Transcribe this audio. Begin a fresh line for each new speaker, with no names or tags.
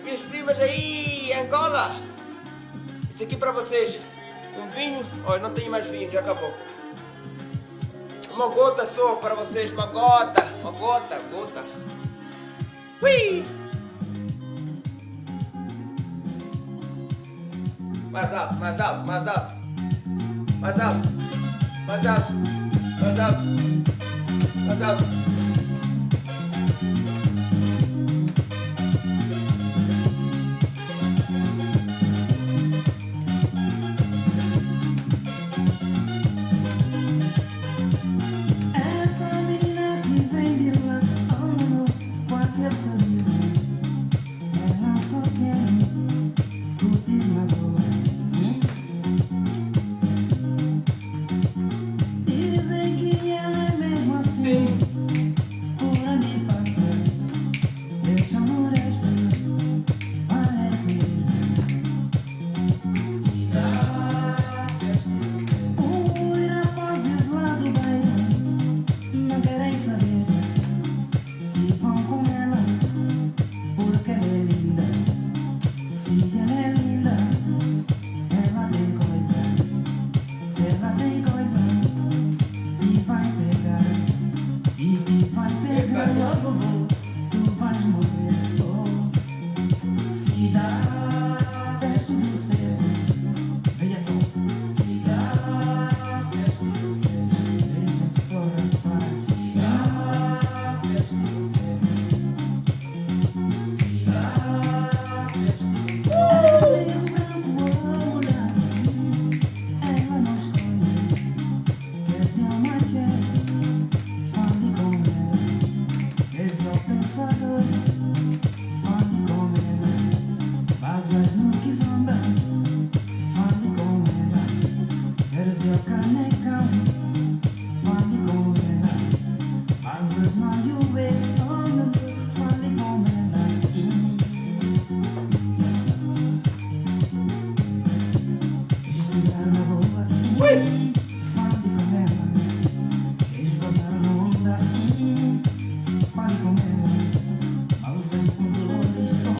Minhas primas aí, Angola. Isso aqui para vocês. Um vinho. Olha, não tenho mais vinho, já acabou. Uma gota só para vocês, uma gota, uma gota, gota. Ui! Mais alto, mais alto, mais alto. Mais alto, mais alto, mais alto, mais alto.